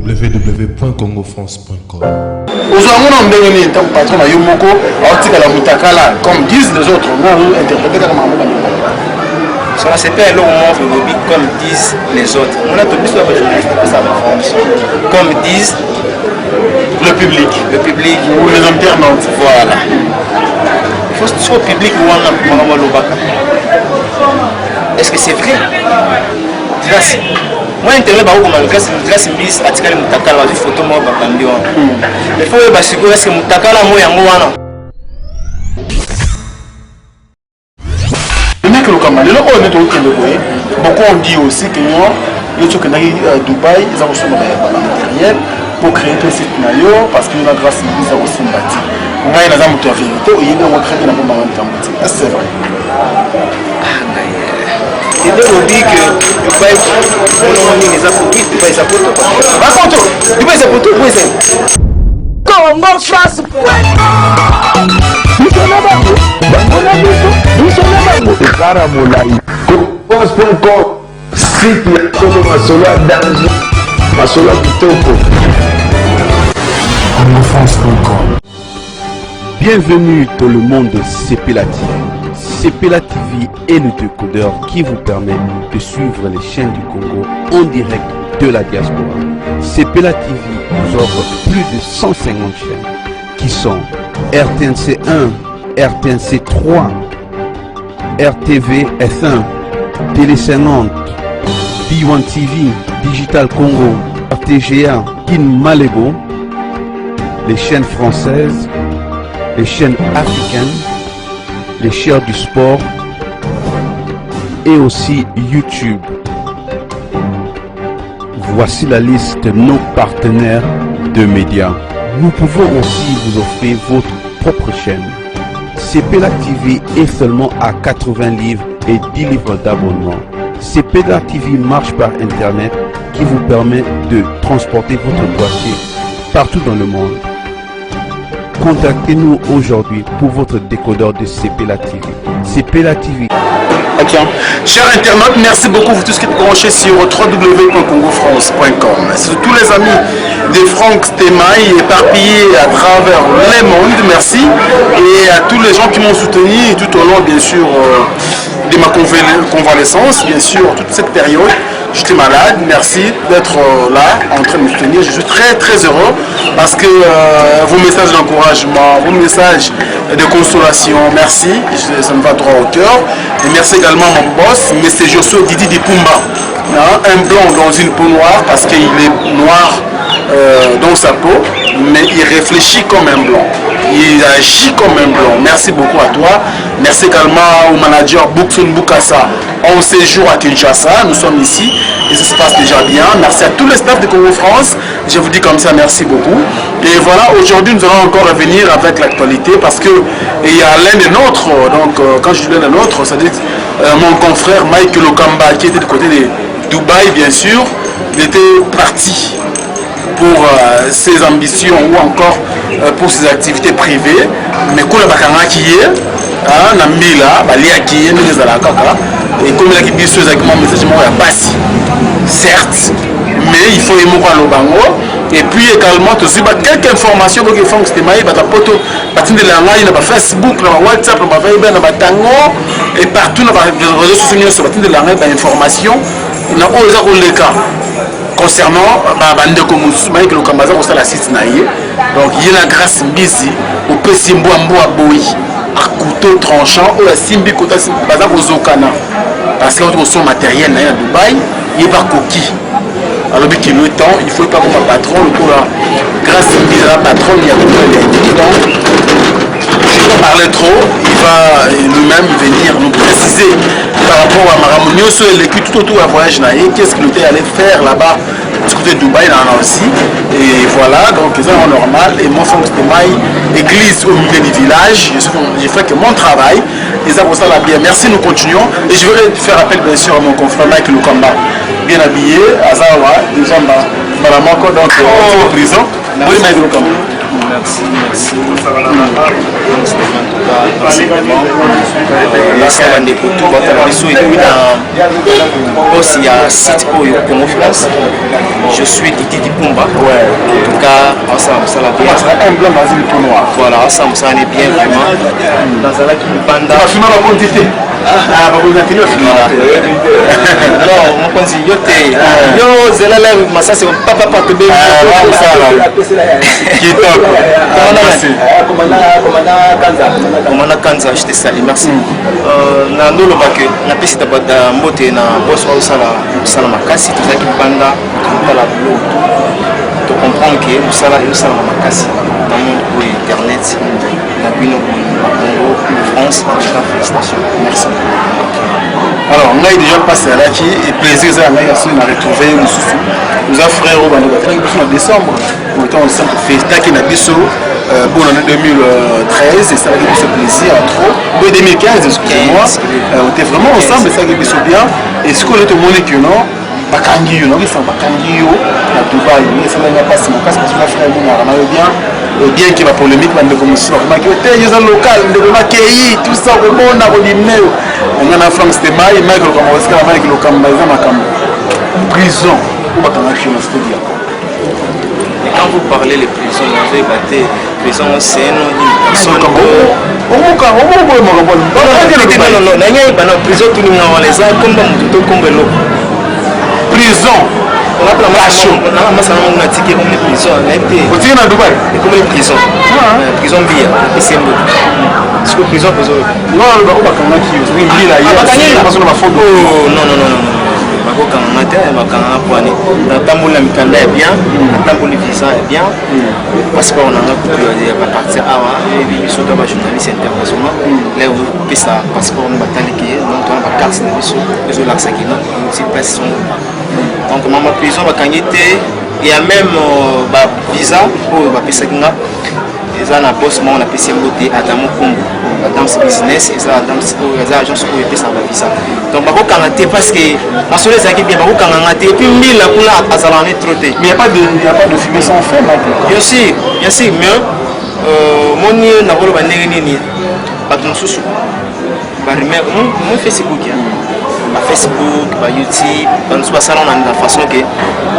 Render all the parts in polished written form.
www.congofrance.com. Ozwa yango na ndenge nini ntango patron na yo moko aotikala mutakala, comme disent les autres? Nga interpréter kaka makambo bandeko. Sona c'est pas eloko moko elobi comme disent les autres. Mona to biso ba journaliste topesa ba information comme disent le public. Le public ou les internautes. Voilà. Il faut so public wana makambo alobaka. Est-ce que c'est vrai? Grâce moi internet bakokoma grâce grâce mbis atikali mutakala, bazwi photo moko bakambi wana. Mais faut oyeba sikoyo, est ce que mutakala mo yango wana? Mike Lokamba, lelo oyo nde tokokende boye, beaucoup ont dit aussi que yo yo ti okendaki Dubai eza kosomba bamatériel po créer mpe site na yo, parce que yo na Grâce eza kosimba te. Ngai naza moto ya vérité, oyebi yango très bien, nabombanga likambo te. Est ce c'est vrai? Ede olobi ke Dubai monongo nini eza po? Oui, Dubai eza poto. Bapoto, Dubai eza poto po eza Congo France. Biso na bango, bango na biso, biso na bango ekara molai. Congofrance.com, site ya solo, masolo ya danger, masolo ya kitoko. Congofrance.com. Bienvenue dans le monde de Sepela TV. Sepela TV est le décodeur qui vous permet de suivre les chaînes du Congo en direct de la diaspora. Sepela TV vous offre plus de 150 chaînes qui sont RTNC 1, RTNC 3, RTV F1, Télé 50, B1 TV, Digital Congo, RTGA, Kin Malebo, les chaînes françaises, les chaînes africaines, les chaînes du sport et aussi YouTube. Voici la liste de nos partenaires de médias. Nous pouvons aussi vous offrir votre propre chaîne. CPLA TV est seulement à 80 livres et 10 livres d'abonnement. CPLA TV marche par Internet qui vous permet de transporter votre boîtier partout dans le monde. Contactez-nous aujourd'hui pour votre décodeur de CPLA TV. CPLA TV. Ok. Chers internautes, merci beaucoup vous tous qui êtes branchés sur www.congofrance.com. Surtout tous les amis de Franck Stemaï éparpillés à travers le monde, merci. Et à tous les gens qui m'ont soutenu tout au long, bien sûr, de ma convalescence, bien sûr, toute cette période. J'étais malade, merci d'être là en train de me soutenir. Je suis très très heureux parce que vos messages d'encouragement, vos messages de consolation, merci, ça me va droit au cœur. Et merci également à mon boss, M. Josué Didi Dipumba, hein, un blanc dans une peau noire parce qu'il est noir dans sa peau, mais il réfléchit comme un blanc. Il agit comme un blanc. Merci beaucoup à toi. Merci également au manager Bouksoun Boukassa en séjour à Kinshasa. Nous sommes ici et ça se passe déjà bien. Merci à tout le staff de Congo France. Je vous dis comme ça, merci beaucoup. Et voilà, aujourd'hui, nous allons encore revenir avec l'actualité parce que il y a l'un des nôtres, donc quand je dis l'un des nôtres, c'est-à-dire mon confrère Mike Lokamba qui était du côté de Dubaï, bien sûr, il était parti pour ses ambitions ou encore pour ses activités privées. Mais kuna bakangaki ye na mbila, baliaki ye ndenge ezalaka kaka. Ekomelaki biso, ezalaki mwa message moko ya pasi, certes, mais il faut ye moko aloba yango. Et puis également tozwi ba quelques informations boki Frank Stemaye, bato ya poto batindela ngai na bafacebook, na bawhatsapp, na baviber, na batango et partout na baréseaux sociaux nyonso, batindela ngai bainformation na oyo eza koleka concernant bandeko mosusu. Mike Lokamba aza kosala site na ye, donc ye na Grâce Mbizi, opesi mbwa mbwa boyi à couteau tranchant oyo asimbi kota, baza kozokana parce que auti kosomba matériel na ye na Dubai. Ye bakoki alobi qu'il est temps, il faut pas koma patron lokola Grâce Mbizi aza patron ya. Donc je vais pas parler trop, il va lui-même venir nous préciser par rapport à makambo nyonso eleki tout autour ya voyage na ye, qu'est-ce qu'il était allé faire là-bas du côté de Dubaï na aussi. Et voilà, donc c'est normal. Et moi, Franck Stemaï, église au milieu du village, je fais que mon travail et ça pour ça la bien. Merci, nous continuons et je voudrais faire appel bien sûr à mon confrère Mike Lukamba, bien habillé, azawa déjà mbala moko, donc oh, prison. Oui, Mike Lukamba. Merci, merci. En tout cas, merci vraiment. Merci à bandeko tout batala biso et puis na boss ya site oyo Congo France. Je suis Didi Dipumba. Ouais. En tout cas, ensemble mosala bien. Un blanc dans une peau noire. Voilà, ensemble mosala bien vraiment. Nazalaki libanda. Bafima bakonzi te. Ah, bakonzi na tele bafima te. Non, mokonzi yo te. Yo zela la masasi papa papa tobe. Kitoko. Merci. Commandant Kanza, je te salue, merci. Na ndoloba ke napesi dabada mbote na boss oyo osala mosala makasi, tozalaki libanda tokotala biloko to comprendre ke mosala ezosalama makasi na monde oyo internet na bino Congo France. En tout cas, félicitations, merci. Alors ngai déjà passe alaki et plaisir eza ya ngai ya soki na retrouve mosusu oza frère oyo bando batelaki biso na décembre autant ensemble félicitaki na biso bonne année 2013, esalaki biso plaisir trop, oyo 2015, excusez-moi, on était vraiment ensemble, esalaki biso bien. Et sikoyo tomoni que non, bakangi yo, naokisa bakangi yo na Dubai, esalaki nga mpasi makasi parce que na frère monaka na yo bien, bien ke bapolémique, bandeko mosusu bakomaki yo te, yo eza local, ndeko bakei tout ça, komona kodimne yo nga na Frank Stemai, Mike Lokamba, osika na Mike Lokamba, eza makambo prison oyo bakangaki yo na stade ya Et quand vous parlez les prisons, vous avez battu prison, c'est un nom d'une personne. Omoka omoboye makambo. Non, non, non, bana prison tuninga wana eza komba motu to komba eloko. Prison. Masala mongo natiki ekomi prison, nayebi te. Otiki na Dubai. Ekomi prison, prison mbia esembo siko prison prison. Non, oyo bakangaki yo soki mbila ye baso na bafoto. Non, non, non, non, bakokanganga te, bakanganga pwani natamboli na mikanda ya bien, natamboli visa ya bien, passeport na nga kutu ya bapartir awa. Eyebi biso to bajournaliste international la opesa passeport no bataliki ye, donc tona bacarte na biso ezolakisaki no ti place songo. Donc mama prison bakangi te, ya même bavisa oyo bapesaki nga eza na boss moko napesi yango te, Adamo Kombo, Adams Business, eza Adams oyo eza agence oyo epesaka bavisa. Donc bakokanga te parce que masolo ezalaki bien, bakokanga nga te. Et puis mbila kuna azalaka ne trop te. Mais y a pas de fumée sans feu. Bien sûr, bien sûr, mais moni nakoloba ndenge nini, bato mosusu barumeur mo Facebook, bafacebook, bayoutube, bamosusu basala na façon ke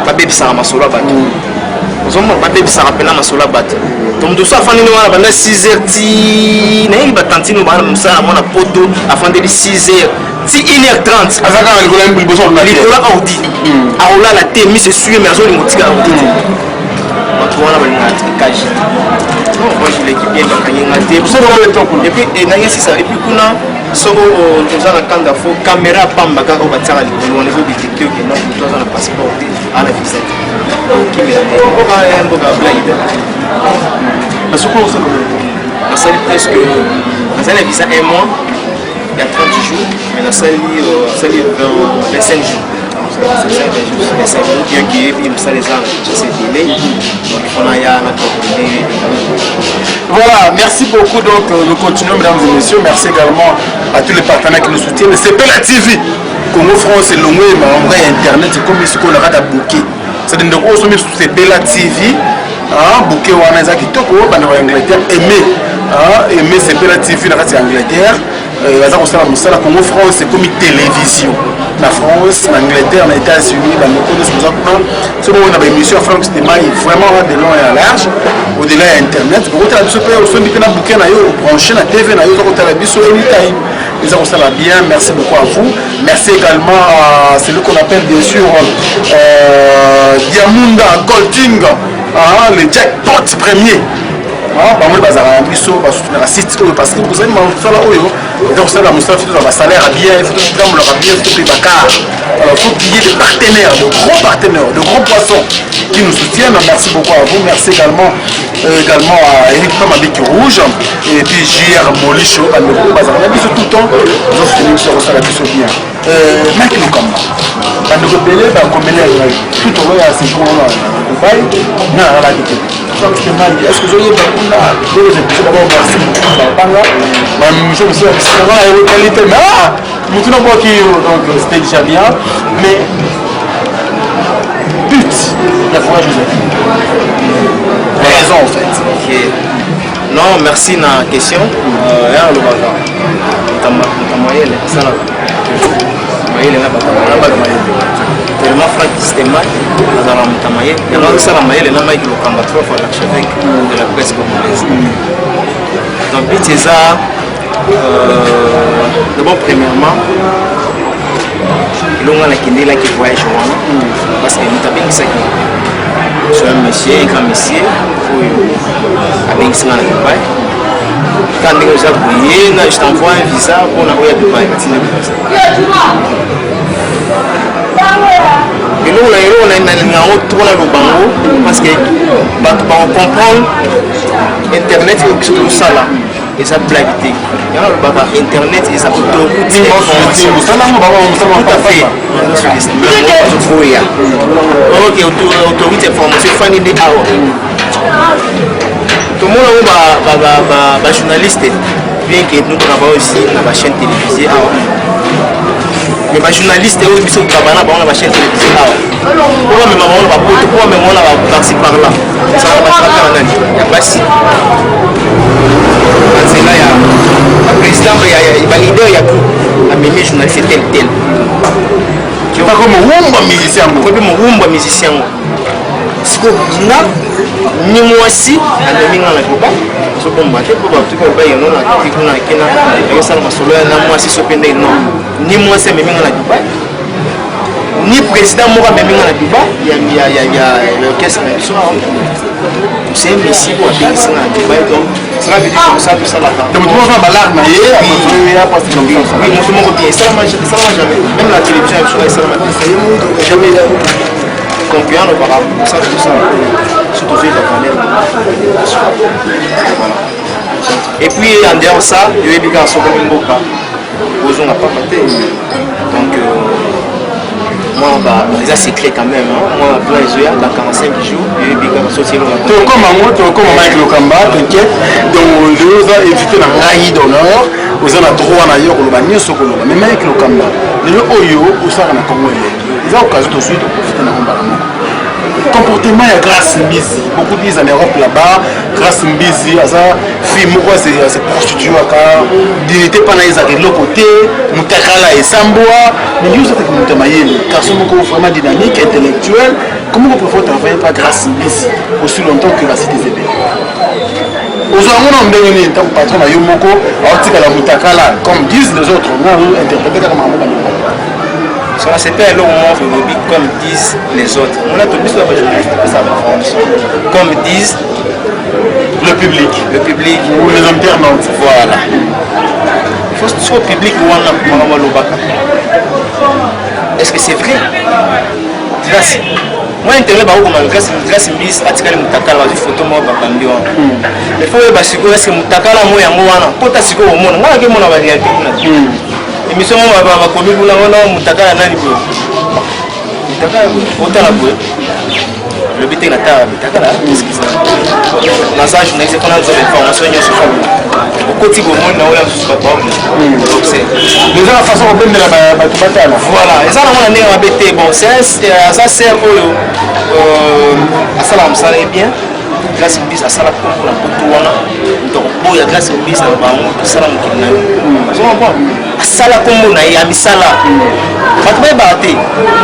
babebisaka masolo ya bato. Ozomona babebisaka mpena masolo ya bato. To moto mosusu afandeli wana banda 6 heures ti nayebi batantine bana mosala na mwana poto, afandeli 6 heures ti 1 heure 30. Aza kaka likolo ya liboso. Likolo ordi, akolala te, mise esui, mais azolinga otika ordi te. Bato wana balingaka tricage. Non, moi je l'équipe bien, bakangi nga te. Et puis nangi sisa, et puis kuna soko oza na kanda, fo caméra pamba kaka oyo batiaka likolo wana ezodétecte oke non, moto aza na passeport te, ana visa te, okimela te. Mboka ya mboka blague te. Nasali presque, nazali na visa un mois ya 30 jours, mais nasali nasali 25 jours, 25 jours, bien que mosala eza c'est délai, donc il faut naya na coordonner. Voilà, merci beaucoup. Donc, nous continuons, mesdames et messieurs. Merci également à tous les partenaires qui nous soutiennent. C'est Bella TV. Congo France et Longo et Marambra et Internet, c'est comme ce qu'on a à bouquet. C'est-à-dire que nous sommes sur Bella TV. Hein, bouquet wana eza kitoko, bana ya Angleterre aimé, hein, aimé c'est Bella TV na kati ya Angleterre. Baza kosala mosala Congo France ekomi télévision na France, na Angleterre, na États-Unis. Bandeko nyonso boza kuna, soki omona baémission ya Frank Stemai vraiment de long et à large, au-delà ya internet, bokotala biso mpe osombi mpe na bouquet na yo, obranché na TV na yo, oza kotala biso anytime, eza kosala bien. Merci beaucoup à vous. Merci également à celui qu'on appelle bien sûr Diamunda Golding, hein, le jackpot premier. Bango bazalaka na biso, basoutenaka site oyo parce que bozali mosala oyo eza kosala mosala, faut tozala basalaire ya bien, faut totambolaka bien, faut tope bacar. Alors faut qu'il y ait des partenaires, de gros partenaires, de gros poissons qui nous soutiennent. Merci beaucoup à vous. Merci également à Eric Pamabiki Rouge et puis JR Molicho, bandeko bazalaka na biso tout le temps, bazosoutenir biso, kosala biso bien. Mike Lokamba, bandeko ebele bakomeli ya ngai tout au long ya séjour na Dubai, nga nalalaki te. Est-ce que ozoyeba kuna deux épisodes? D'abord merci beaucoup na bapanga bamission mosusu ya bisinga na yebokali te, mais ah, motu nabwaki yo, donc c'était déjà bien. Mais but ya voyage ezali raison en fait. fait. Ok. Non, merci na question. Ya alobaka moto mayele asalaka toujours mayele na bato na bato mayele. Tellement Frank Stema azala moto mayele. Yango azosala mayele na Mike Lokamba trois fois l'archevêque de la presse congolaise. Donc but eza d'abord premièrement elonga nakendelaki voyage wana parce que moto abengisaki so un monsieur, un grand monsieur oyo abengisi nga na Dubai. Ka ndenge oza boye na je t'envoie un visa mpona oya Dubai, batindi visa. Eloko na eloko nalinga yango trop naloba yango parce que bato bakocomprendre internet oyo biso tozosala eza blague te. Yango nalobaka internet eza autoroute. Tout à fait, azoboya. Ok, autorité information efandi nde awa. Tomona yango bajournaliste, bien que nous travaillons aussi na bachaîne télévisée awa, mais bajournaliste oyo biso tokaba na bango na bachaîne télévisée awa, mpo bamema bango na bapoto, mpo bamema bango na baparci par là, ezala batraka na nani ya basi, banzela ya baprésident, baleader ya groupe amemi journaliste tel tel. Bako mowumba musicien yango. Koyebi mowumba musicien yango. Sikoyo nga ni mwasi amemi nga na Dubai, azobomba te mpo bato baloba yango na kiti kuna akena akesala masolo ya na mwasi so mpe ndenge. Non, ni mwasi amemi nga na Dubai, ni président moko amemi nga na Dubai ya orchestre na biso awa. C'est un messie oyo abengisi nga na Dubai. Donc cela veut dire que mosala tosalaka Donc moto moko balare na ye. Oui, moto moko bien. Esalama jamais, même la télévision ya biso esalama jamais. Donc yango alobaka mosala tosala so tozoyeba valeur. Voilà. Et puis en dehors ça, yoyebi kaka sokomi mboka ozonga pamba te. Donc moi eza secret quand même, hein. Moi plan ezoya ba 45 jours, yoyebi kaka soki elonga. Tokoma yango, tokoma. Mike Lokamba, t'inquiète. Donc lelo oza invité na ngai d'honneur, oza na droit na yo koloba nyonso koloba. Mais Mike Lokamba, lelo oyo osalaka na Congo Elengi, eza occasion tozwi, toprofite nango mbala moko. Comportement ya Grâce Mbizi, beaucoup disent en Europe là-bas Grâce Mbizi aza fille moko ase prostituaka, dignité mpa na ye ezalaka eloko te, motakala esambwa. Mais yo ozataki moto ya mayele, garçon moko vraiment dynamique, intellectuel, comment vous préférez travailler par Grâce Mbizi aussi longtemps que basite ezebele? Ozwa yango na ndenge nini ntango patron na yo moko aotikala motakala, comme disent les autres? Nga interprété kaka makambo balobaka. Ça, c'est pas eloko moko elobi comme disent les autres. Mona to biso ya bajournaliste topesa bainformation comme disent le public. Le public. Ou les internautes. Voilà. Il faut so public wana makambo alobaka, est-ce que c'est vrai? Grâce moi internet bakokoma Grâce Mbisi atikali motakala, bazwi photo moko babambi wana. Il faut oyeba sikoyo est-ce motakala mo yango wana kota sikoyo omona. Ngai nakemona baréalité kuna, émission moko bakomi kuna wana motakala nani boye, motakala boye, otala boye, lobi te natala mitakala. Naza journaliste mpona naza information nyonso. Okoti bomoni na oyo mosusu bato Eza na façon kobendela bato batala. Voilà, eza nango na ndenge mabe te. Bon, aza sœur oyo asalaka mosala ye bien. Grâce Mbisi asala kombo na poto wana. Moto akoboya Grâce Mbisi na bango tosala mokili na yo, ozocomprendre? Asala kombo na ye ya misala, bato bayebaka te.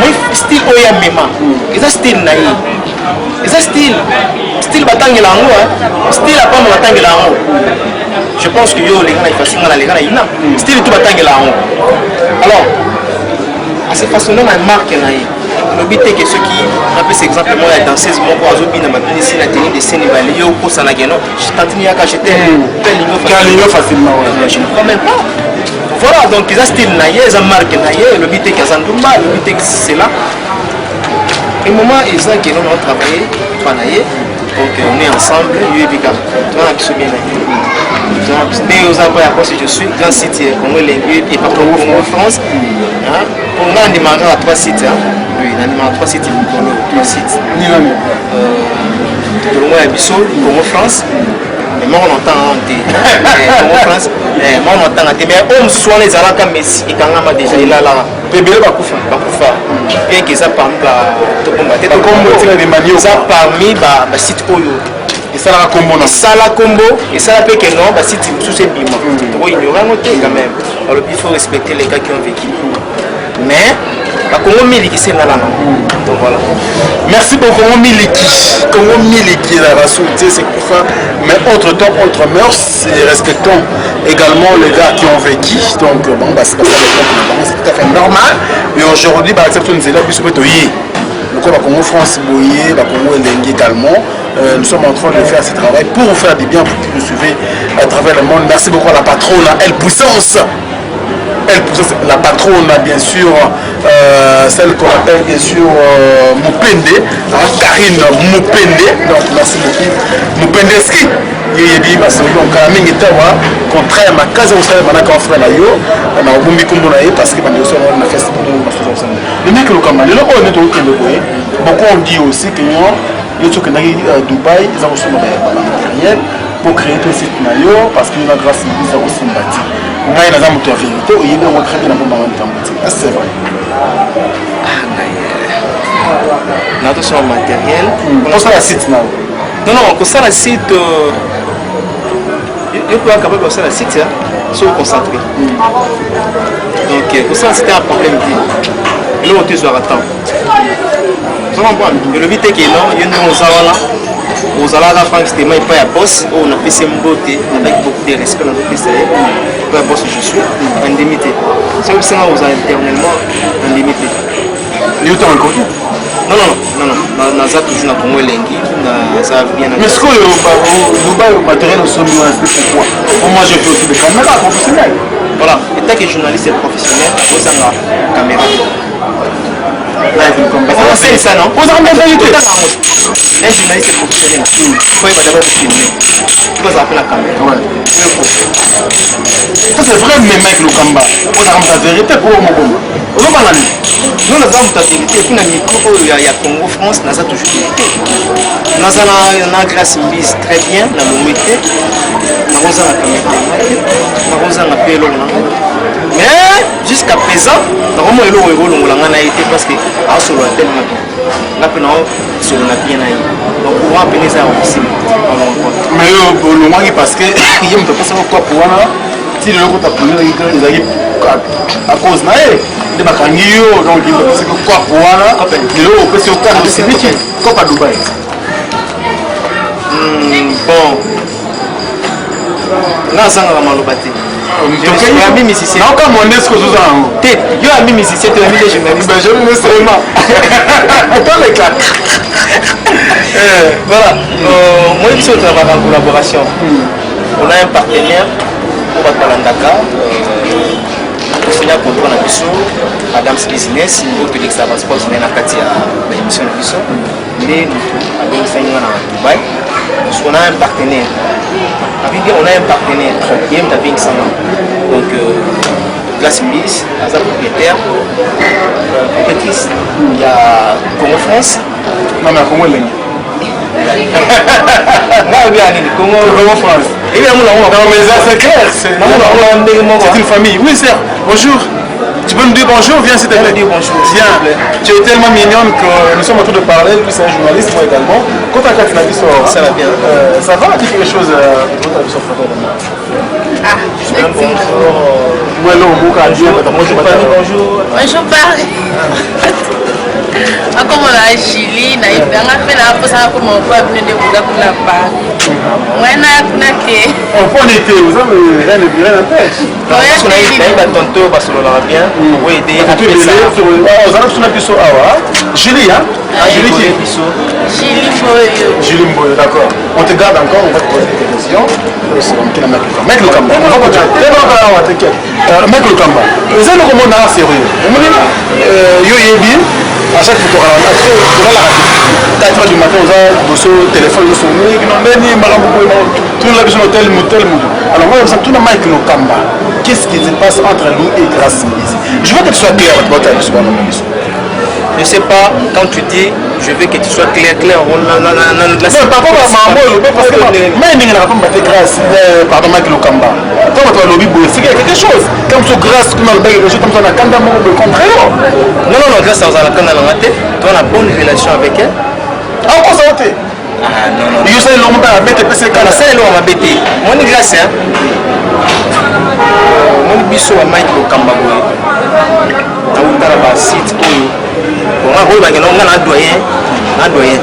Moi style oyo amema eza style na ye, eza style batangela yango, style apamba batangela yango. Je pense que yo olenga na ifasi, nga nalenga na ina, style to batangela yango. Alors ase façonne na marque na ye. Lobi te ke soki napesa exemple moko ya danseuse moko azobina mabinisi na tenue de scène ebale, yo okosanaka no tantine yaka, je t'aime. Kalingo facilement. Je ne crois même pas. Voilà, donc eza style na ye, eza marque na ye. Elobi te ke aza ndumba, elobi te ke cela. Et moment eza ke non, travailler pa na ye. Donc on est ensemble, yo yebi kaka toza na biso bien na ye ndenge oza pa ya kosi. Je suis grand site ya Congo Elengi et pas Congo France. Po nga nandimaka kaka trois sites. Oui, nandimaka trois sites mikolo, trois sites tolongo ya biso Congo France. Mais moko na ntanga te, Congo France moko na ntanga te. Mais oyo mosusu wana ezalaka messi ekangama déjà, elalaka. Ebele bakufa. Bakufa, bien que eza parmi tobomba te, eza parmi basite oyo. Esalaka kombo na Esala kombo, esala mpe ke non, basite mosusu ebima. Tokoignore yango te quand même. Balobi il faut respecter les gars qui ont vécu, mais bakongo miliki esengala nango. Donc voilà. Merci beaucoup, Congo Miliki. Congo Miliki, la race, c'est pour ça. Mais autre temps, autre mœurs, et respectons également les gars qui ont vécu. Donc, bon, bah, c'est pas ça le c'est tout à fait normal. Mais aujourd'hui, bah, accepte nous là, puisque donc, bah, Congo France, Boye, bah, Congo Elengi également. Nous sommes en train de faire ce travail pour vous faire du bien, pour que vous suivez à travers le monde. Merci beaucoup à la patronne, Elle Puissance. Elle, la patronne, bien sûr, celle qu'on appelle bien sûr Mupende, hein, Karine Mupende. Donc merci beaucoup. Mupendeski. Yeyebi masolo donc kala mingi tawa contraire makasi kosala banaka frère na yo na obombi kombo na ye parce que bandeko so na Facebook masolo kosala le mec Lokamba lelo oyo nde tokokende boye. Beaucoup ont dit aussi que yo yo tokendaki Dubai eza kosomba matériel pour créer ton site na yo parce que yo na Grâce eza kosimba te. Ngai naza moto ya vérité, oyebi yango très bien, nabombanga likambo te. Est c'est vrai? Natosomba matériel? Tosala site na yo. Non, kosala site, yo mpe capable kosala site so concentré. Donc kosala site ya problème te, eloko te ezwaka temps. Comprendre elobi te ke non, yo ndenge oza wana ozalaka Frank Stema epai ya boss oyo napesi mbote avec beaucoup de respect, nazopesa ye epai ya boss je suis nandimi te. Soki bisenga kozala éternellement, nandimi te. Yo ntango ekoki. Non, naza toujours na Congo Elengi, naza bien. Mais sikoyo Dubai, matériel osombi wana, c'est pourquoi? Pour moi, j'ai fait aussi des caméras professionnelles. Voilà, en tant que journaliste professionnel, ozanga caméra. C'est ça, non? Ozanga vérité. Un journaliste professionnel, faut y d'abord filmer, tu vas appeler la caméra. Ouais. Ça c'est vrai, mais Mike Lokamba, ozanga ta vérité pour moboma ozobanga nini? Non, naza moto ya vérité. Et puis na micro oyo ya Congo France, naza toujours vérité. Naza na Grâce Mbise très bien, nalongwe te, nakozanga caméra na ngai te, nakozanga mpe eloko na ngai. Mais jusqu'à présent nakomona eloko ekolongola ngai na ye te, parce que aosolola tellement bien, nga mpe naosolola bien na ye. Donc courant pene eza ya kosimba. Mais yo olongwaki parce que ye moto apesaka kopo wana ti lelo kota premier ezalaki à cause na ye nde bakangi yo. Donc ye moto apesaki kopo wana, lelo opesi yo kaka osibiki kopa Dubai. Bon, nga azangaka maloba te. Ami musicien. Naoka monde ce que ozoza yango. Te, yo ami musicien te, ami de journaliste. Ben, je seulement toleka. Voilà, moi biso travaille en collaboration. On a un partenaire oyo bato balandaka, tosinya contrat na biso, Adams Business, oyo tolekisaka basport na kati ya baémission na biso. Nde motu abengisaki nga na Dubai parce qu'on a un partenaire. Abi bien, on a un partenaire, ye moto abengisanga. Donc Glace Mbis aza propriétaire, propriétrice ya Congo France. Non, mais Congo Elengi. Nga obi ya nini? Congo Congo France. Ebi yango nango. Non, mais ça c'est clair, c'est une famille. Oui, sir. Bonjour. Tu peux nous dire bonjour? Viens, s'il te plaît. Dire bonjour. Viens. Tu es tellement mignonne que nous sommes en train de parler. Lui, c'est un journaliste, moi également. Quand tu as fait ça va bien. Ça va? Dis quelque chose. Ah, bonjour. Ouais, non, bonjour, bonjour, bonjour. Bonjour, Paris. Akomona Julie nayebanga mpe na mposaka koma opa bino nde boza kuna Paris mwana kuna te. Oponi te, oza rien n'empêche. Nayebi batonto basololaka bien, oyo ozala biso na biso awa, Julie, hein? Julie qui biso. Julie Mboyo. Julie Mboyo, d'accord. On te garde encore, on va te poser des questions. Mec Lokamba, on va continuer. T'inquiète. Mec Lokamba, eza eloko mona sérieux. Omoni yo yebi à chaque fois tolalaka te, 4 heures du matin oza liboso téléphone nyonso ndeni makambo boye tuna biso na tel motu tel motu. Alors moi ça tuna Mike Lokamba, qu'est-ce qui se passe entre lui et Grâce Mbizi? Je veux que tu sois clair, bato batala biso, bana biso. Je sais pas, quand tu dis je veux que tu sois clair, clair, on non, par rapport à maman olobi, parce que mai ndenge naka pamba te Grâce, pardon, Mike Lokamba, ntango bato balobi boye, c'est quelque chose comme so Grâce kuna alobaki quelque chose comme ça na kanda moko boye contre yo. Non, non, non, Grâce azala kanda nanga te. Toi, na bonne relation avec elle. Akosa yo te. Ah, non, non. Yo osali eloko moko mabe te, pesa ekala. Nasali eloko mabe te. Moni grâce, hein? Moni biso ba Mike Lokamba boye. Nauta na ba site oyo. Bon, nga oyo bakenda nga na doyen, na doyen.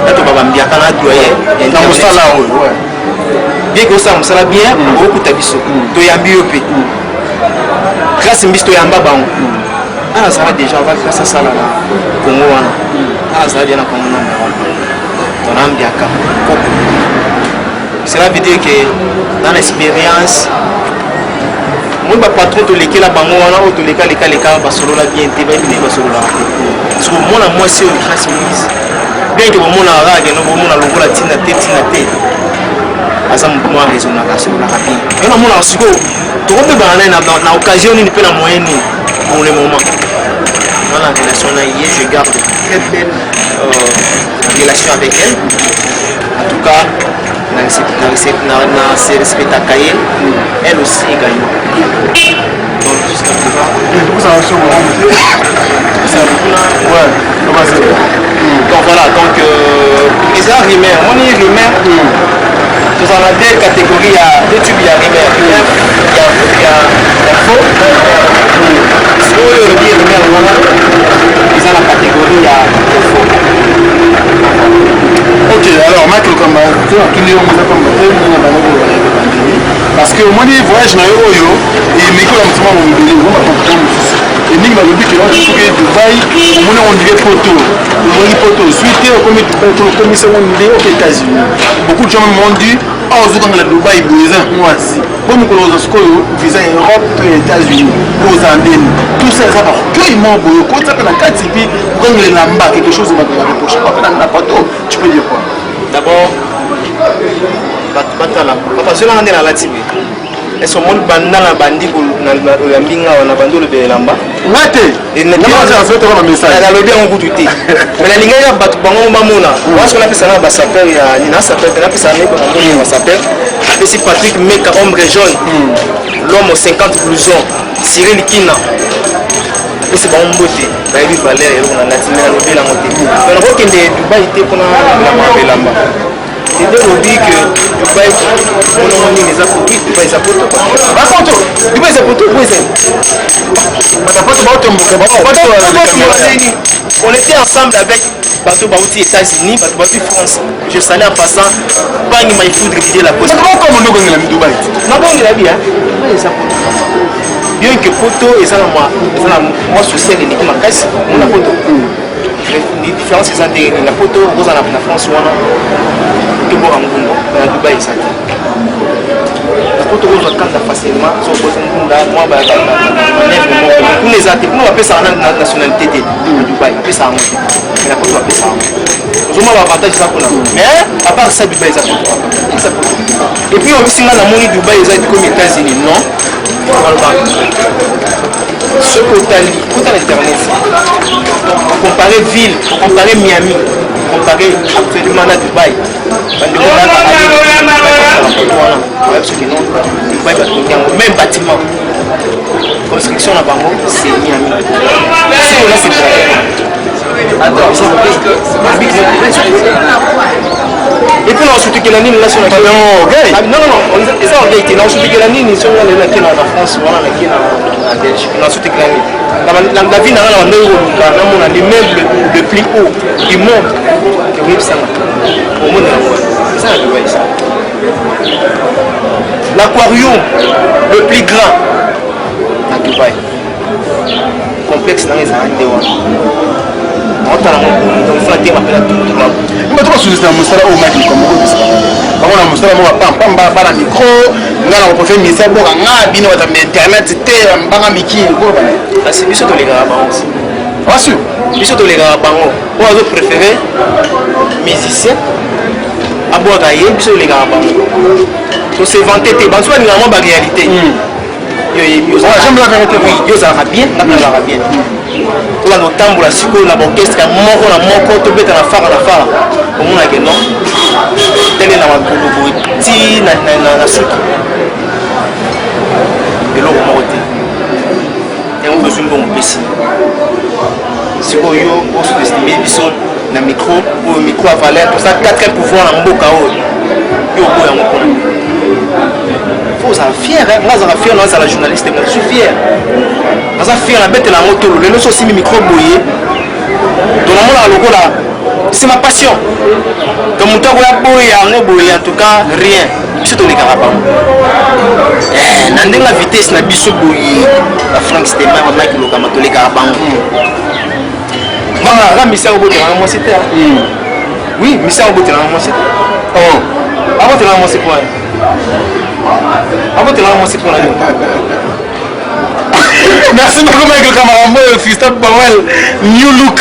Nato ba bambiaka na doyen. Na mosala oyo, ouais. Bien que osala mosala bien, okokuta biso. Toyambi yo mpe. Grâce mbisi toyamba bango. Nga nazala déjà avant grâce asala na Congo wana. Nga nazala déjà na Congo namba wana. Donc na mbiaka koko. Cela veut dire que dans l'expérience moi ba patron tolekela bango wana oyo toleka leka leka basolola bien te bayebi ndenge basololaka te. Parce que omona mwasi oyo Grâce Louise bien que bomonaka kaka keno bomona lokola ntina te ntina te aza motu moko araisonnaka asololaka bien. Yo namonaka sikoyo tokobebana naye na occasion nini mpe na moyen nini pour le moment dans la relation na ye je garde très belle euh, relation avec elle en tout cas na se respectaka ye elle aussi également donc jusqu'à présent donc voilà donc euh, eza rumeur omoni rumeur tozala na deux catégories ya deux tubes ya rumeur ya ya ya faux sikoyo olobi rumeur wana eza na catégorie ya faux. Ok, alors Mike Lokamba, to natuni yo moza pamba te ndenge bango bandimi parce que omoni voyage na yo oyo emeki oyo motima mobele ozoma comportement mosusu emingi balobi ke soki Dubai omoni on dirait poto omoni poto ozwi te okomi Dubai to okomisi yango nde oke États-Unis. Beaucoup de gens m'ont dit awa ozokangela Dubai boye eza mwasi po mokolo ozwa sikoyo visa ya Europe to ya États-Unis ozala ndeni. Tout ça eza baorgueil moko boye okotisa mpe na kati mpe okangela elamba quelque chose bato bareproche mpe na poto. Tu peux dire quoi? D'abord bato batala papa zwelanga nde nalati boye ese omoni banda na bandi oyambi nga wana bandi olobela elamba nga te nalobi yango kutu te mais nalingaki kaka bato bango bamona wana soki napesa na basapeur ya nini na sapeur te napesa na bango ya basapeur napesi Patrick Meka ombre jaune l'homme aux 50 blouson Cyril Kina napesi bango mbote bayebi valeur ya eloko nalati mais nalobela yango te mais nakokende Dubai te mpona nalobela elamba. Dede olobi que Dubai monoko nini eza oui Dubai eza poto bapoto Dubai eza poto po eza bato baotomboka. On était ensemble avec bato bauti États-Unis, bato bauti France. Je salue en passant Pangi My Food Didier Lacoste. Bakoma ndokongela Dubai. Nabongela bien Dubai eza poto bien que poto eza na mwa social eleki makasi mona poto différence eza ndenge nini na poto okozala na France wana toboka ngunda na Dubai eza te. Na poto okozwa kanda facilement so okozi ngunda mwa manœuvre moko kuna eza te. Kuna bapesaka na nationalité te na Dubai bapesaka yango te mais na poto bapesaka yango. Ozomona baavantage eza kuna mais à part ça Dubai eza poto eza poto. Et puis oyebisi nga namoni Dubai eza comme États-Unis. Non, balobaka soki otali kota na internet ocompare ville ocompare Miami ocompare actuellement na Dubai bandeko wana bayebi soki non Dubai batongi yango même bâtiment construction na bango c'est Miami soki ona sepelaka. Et puis naosutukela nini? Non, non, eza orgueil te. Naosutukela nini soki nga lelo nake na France wana nake na Belgique? Naosutukela nini? Na vie nanga na bandaki koluka namona l'immeuble le plus haut du monde oyebisanga omona yango eza na Dubai. L'aquarium le plus grand na Dubai complexe nanga ezala nde wana naotala ngo donc funa te mapela tutula. Bato basuzisa mosala oyo Mike Likambo oyebisa bango na mosala moko bapampamba bana micro nga na koprefe misa boka nga bino bato ya internet te bambanga mikili. Kasi biso tolekaka bango. Wasu. Biso tolekaka bango oyo azo préféré musicien abwaka ye biso tolekaka bango tosevante te banso balingaka mwa baréalité yo yebi. J'aime la vérité. Oui, yo ozalaka bien nga mpe nazalaka bien tobanda kotambola sikoyo na baorchestre ya moko na moko tobeta na fara na fara omonake non tele na makolo boye ti na suki eloko moko te yango tozwi mbongo mpesi sikoyo yo osous-estime biso. Na micro oyo, micro ya valeur, toza 4 pouvoir na mboka oyo, yo oboya yango mpona faut ozala fier. Nga azalaka fier na azala journaliste, mais je suis fier, naza fier, nabetela yango tolo. Lelo so osimbi micro boye, to namonaka lokola c'est ma passion. Donc moto akoya boye yango boye, en tout cas rien. Biso tolekaka bango na ndenge ya vitesse na biso boye, baFrank Stema, baMike Lokama, tolekaka bango. Nga misi akobotelanga mwasi te. Oui, misi akobotelanga mwasi te. Akotelanga mwasi po akotelanga mwasi mpona nini? Merci beaucoup, Michael Kamarambo, Christophe Bawel, New Look,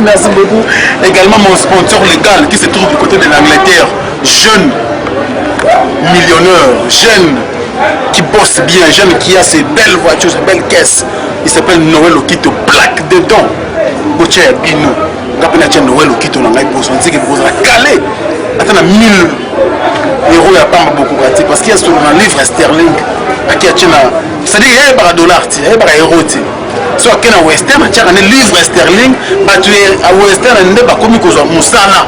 merci beaucoup. Également mon sponsor légal qui se trouve du côté de l'Angleterre, jeune millionnaire, jeune qui bosse bien, jeune qui a ses belles voitures, ses belles caisses. Il s'appelle Noël Okito, plaque dedans. Botia ya bino. Nga mpe natia Noël Okito na ngai poso, nzike bokozala calé. Ata na 1000 euros ya pamba bokoka te, parce qu'il y a sur na livre sterling aki atie na, c'est-à-dire yayebaka dollar te, yayebaka euro te. So ake na Western, atiaka nde livre sterling. Bato ya Western nde bakomi kozwa mosala,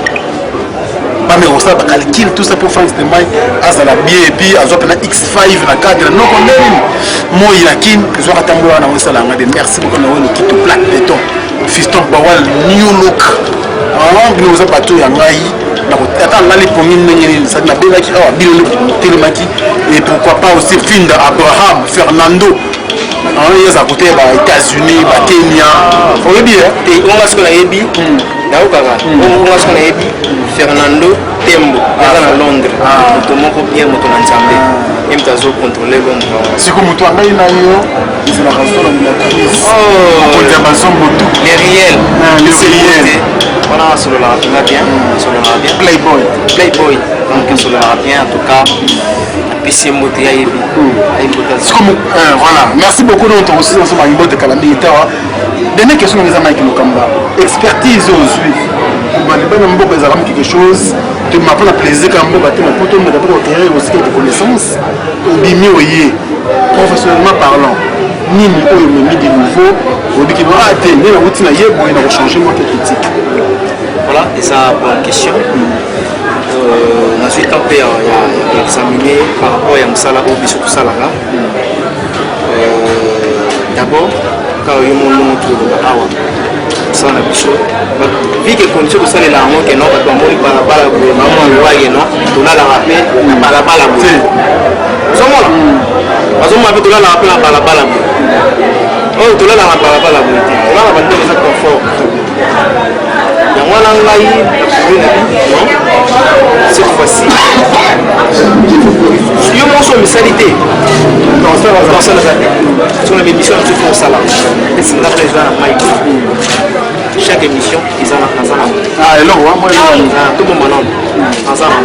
bameka kosala bacalcul, tout ça pour Frank Stembay azala bien et puis azwa mpena X5 na cadre noko ndeni moi na Kin ezwaka tambola wana osala yanga de. Merci beaucoup na oyo Lokito, plaque béton, Fiston Bawal, New Look. Bino oza bato ya ngai, ata ngai lipongi ndenge nini sadi nabengaki awa, bino nde telemaki. Et pourquoi pas aussi Finda Abraham Fernando, ye aza kote ya ba-États-Unis, baKenya, oyebi? Te, onga siko nayebi, nayokaka onga siko nayebi Fernando Tembo, aza na Londres, moto moko bien, moto na Nzambe, ye moto azocontrôle Londres. Siko moto angai na yo ezalaka solo na crise, mokonzi ya bazombo tu. Les réels. Les réels. Wana asololaka mpenza bien, asololaka bien. Playboy. Playboy, donc asololaka bien. En tout cas apesi ye mbote, ayebi, ayebi mbote. Siko voilà, merci beaucoup. Donc tokosisa biso bambote kala mingi te awa. Dernière question nanga eza, Mike Lokamba, expertise oyo ozwi bana mboka ezalaka quelque chose te ma mpona plaisir kaka mboka te, po tomeka mpe koacquérir aussi quelque connaissance. Obimi oye, professionnellement parlant, nini oyo omemi de nouveau, oyebiki no ah te, nde nauti na ye boye na kochange mwa quelque critique? Voilà, eza bonne question. Nazwi temps mpe ya koexamine par rapport ya mosala oyo biso tosalaka. D'abord kaka yo moko toloba awa, mosala na biso, vu que condition tosalela yango ke non, bato bamoni balabala boye, bamona loba ke non, tolalaka mpe na balabala boye, ozomona, bazomona mpe tolalaka mpe na balabala boye. Oyo tolalaka na balabala boye te, tolalaka bandeko eza confort. Yango wana ngai naprouve na bi non, cette fois-ci yo moso misali te, osalaka te. So na émission na biso fo osala esi nga mpe eza na mike, chaque émission eza naza na Eloko tobomba nano, naza na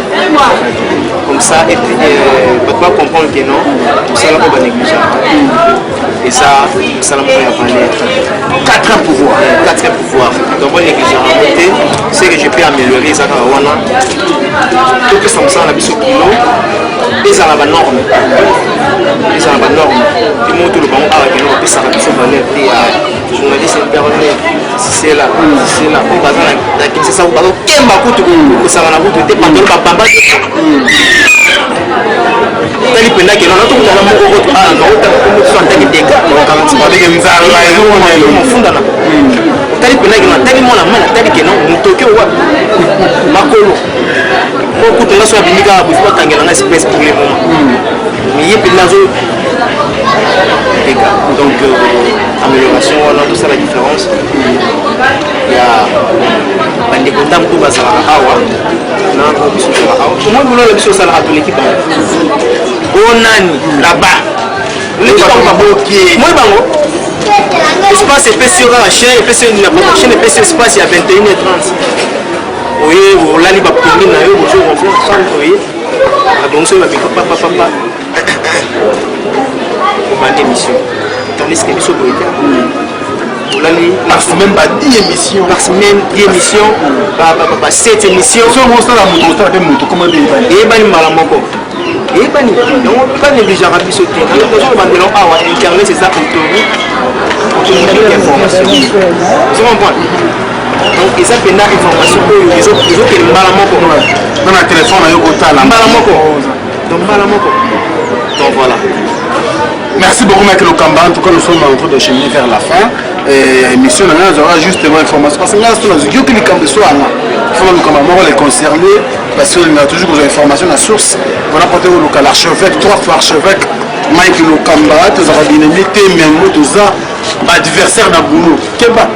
comme ça bato bacomprendre que non, mosala oyo banégligeaka eza mosala moko ya valeur. Quatrième pouvoir. Quatrième pouvoir, donc bonégligeaka yango te. Ce que je peux améliorer eza kaka wana, topesa mosala na biso kilo, ezala banorme, ezala banorme te. Mo toloba ngo awa keno bapesaka biso valeur te ya journaliste internet, sisela sisela oyo baza na Kinshasa, bazokemba kutu kosaka na kutu te, pantalo babamba te. Tali mpenza keno natokutana moko oyo naotanga kombo so antaki dega mofundana. Otali mpenza keno atali mwana mai, natali keno motoki oyo wapi makolo po kutu nga so abimi kaka bofi bakangela nga espèce pour le moment, mais ye mpenza azo dega. Donc amélioration wana, tosala différence ya bandeko ndambo oyo bazalaka awa na oyo biso tozalaka awa. Omoi bololo biso osalaka, toleki bango. O nani là-bas, oleki bango, moi bango espace epesi yo kaka chaîne, epesi yo chaîne, epesi yo espace ya 21h30, oye olali bapongi na yo, bozo ronfle ensemble, oye babongisi oyo bamicro papapapa, obandi émission. Tandis que biso boye te, olali par semaine ba 10 émissions. Par semaine 10 émissions, ba 7 émissions. So osala moto, osala mpe moto koma eyebani, eyebani mbala moko, eyebani. Yango banégligeaka biso te. Tozolobandela awa, internet eza autoroute, autoroute d'information, ozo comprendre? Donc eza mpenza information oyo ezokende mbala moko. Na telefone na yo kotala. Mbala moko. Donc mbala moko. Donc voilà. Merci beaucoup, Maître Lokamba. En tout cas, nous sommes en train de cheminer vers la fin. Et émission, nous aura justement information. Parce que là, nous avons dit que soit là. Il faut que nous les concerner parce qu'on a toujours besoin d'informations, la source. Voilà pour le l'archevêque, trois fois archevêque, Mike Lokamba, tous les ennemis, mais tout ça, adversaire dans boulot. Keba.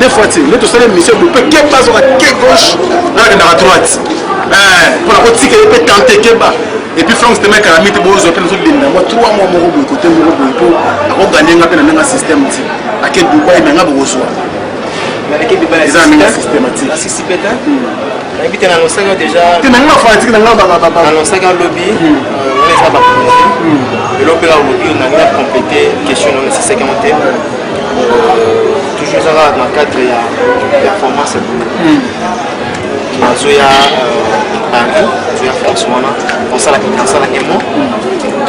Des fois, tu sais, tout ça, l'émission, vous pouvez keba sur la gauche, là, à droite. Pour la route, tu peux tenter keba. Et puis Franck Stemay kala mite bozwa mpe nazolinda mwa 3 mois moko boye kote moko boye mpo akoganye nga mpe na ndenge système ti ake Dubai me nga bokozwa eza na ndenge systématique. Nayebi te, nanosaki déjà. Te, na nga fanatique na nga. Nanosaki alobi wana eza baprojet elo mpe alobi nalingi na compléter question na nasisaki yango te. Toujours eza kaka na cadre ya performance ya boulot. Nazoya Paris, nazoya France wana, nasala un mois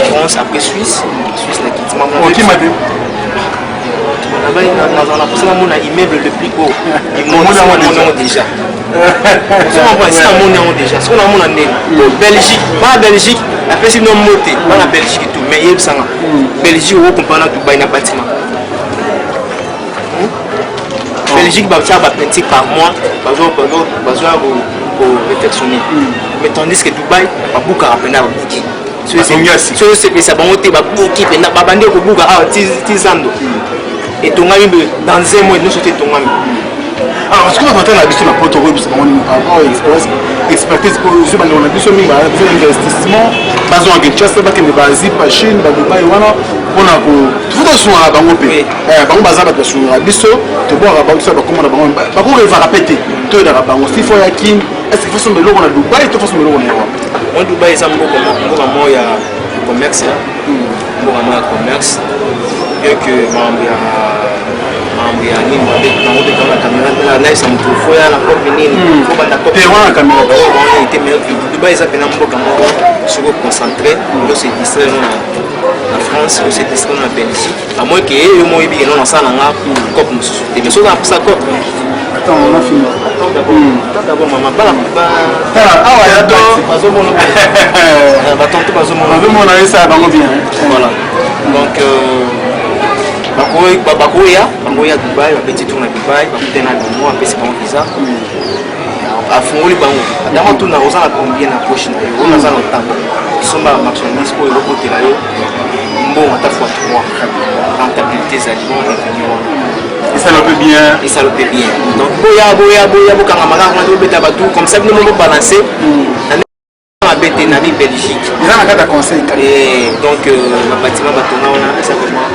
France, après Suisse, Suisse na kitima. Okima te. Nazala na mposa namona immeuble le plus haut du monde. Namoni yango déjà, esi namoni yango déjà. Soki namona ndenge Belgique, bana Belgique, napesi bino mbote, bana Belgique tout. Mais yebisanga, Belgique okocompare na Dubai na bâtiment? Belgique batia bapeinture par mois, bazoya koréfectionner, mais tandis que Dubai babukaka mpena, babuki. Soki osepelisa bango te, babuki mpena, babandi kobuka awa ti zando etongami dans un mois nyonso te etongami. Alors, ce que bato na biso na Poto, koyebisa bango nini par rapport à expertise po ozwi bandeko na biso mingi biso investissement, bazwaka Kinshasa, bakende baAsie, baChine, baDubai wana mpona ko tosungaka bango mpe bango baza bato basungaka biso, tobwaka bango biso bakoma na bango, bakorevaka mpe te, toyedaka bango. Si faut ya Kine, est ce que fasomba eloko na Dubai to fasomba eloko na Europe? Moi, Dubai eza mboka moko ya commerce, mboka moko ya commerce, bien que makambo ya nini bango beka na caméra, nayebisa moto faut ya na cope nini, faut banda cope wana caméra te. Mais Dubai eza mpena mboka moko soki oconcentré, ose distraire no na France, ose distraire no na Belgique, à moins que yo mo oyebi keno nasala nanga cope mosusu te. Mais soki naposa cope. Attends, on a fini. Attends d'abord, attends d'abord, maman. Bala, tala awa ya bazomona, batonto bazomona. Bazomona, esala bango bien. Voilà. Donc bakoya Dubai, babeti tour na Dubai, bakute na bango, apesi bango visa, afungoli bango. Adama tuna: oza na combien na poche na yo? Oyo naza na ntango somba marchandise oyo ekokotela yo mbongo ata fois 3, rentabilité ezali bon, revenu wana. Esala mpe bien. Esala mpe bien. Donc boya, boya, boya, bokanga kaka wana, bobeta bato comme ça, bino mo bobalance na mabe te na bi Belgique. Eza na kati ya conseil. Donc babâtiment batonga wana eza vraiment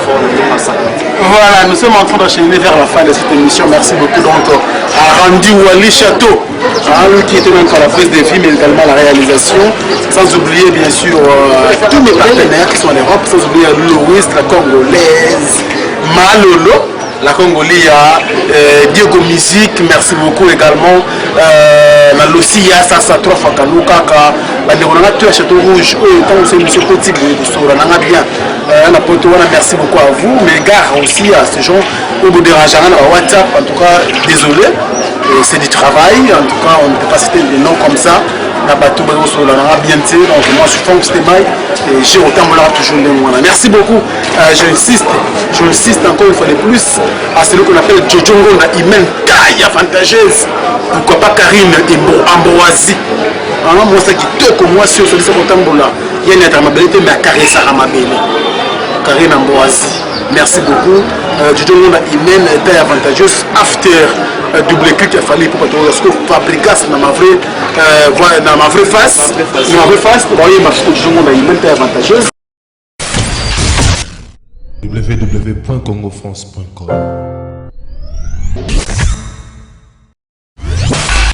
fort na ndenge masaka. Voilà, nous sommes en train d'enchaîner vers la fin de cette émission. Merci beaucoup donc à Randy Wally Château, hein, lui qui était même à la prise des films et également à la réalisation. Sans oublier bien sûr tous mes partenaires qui sont en Europe, sans oublier Louis, la Congolaise, Malolo, la Congolia, Diego Music, merci beaucoup également. Na Lucia, ça, trois fois Kalou Kaka, bandeko na nga to ya Château Rouge, oyo ntango so émission koti boye kosola nanga bien na Poto wana. Merci beaucoup à vous, mais gare aussi à ces gens oyo bodérangeanga na WhatsApp. En tout cas, désolé, c'est du travail. En tout cas, on ne peut pas citer des noms comme ça na bato bazosolola nanga bien te. Donc moi, je suis Franck Stemay et j'ai otambolaka toujours ndenge wana. Merci beaucoup. J'insiste, j'insiste encore une fois de plus à celui qu'on appelle Jojo Ngonda, Imen taille avantageuse, pourquoi pas Karine Ambroisie, mwasi kitoko, mwasi oyo solisa kotambola yani ataka mabele te, mais akaresaka mabele. Karine Ambroisie, merci beaucoup. Jojo Ngonda, Imen taille avantageuse, after double clic ya Fally mpo bato siko Fabrigas na ma vraie voilà, na ma vraie face, na ma vraie face baoyemba siko Jojo Ngonda, Imen taille avantageuse. www.congofrance.com.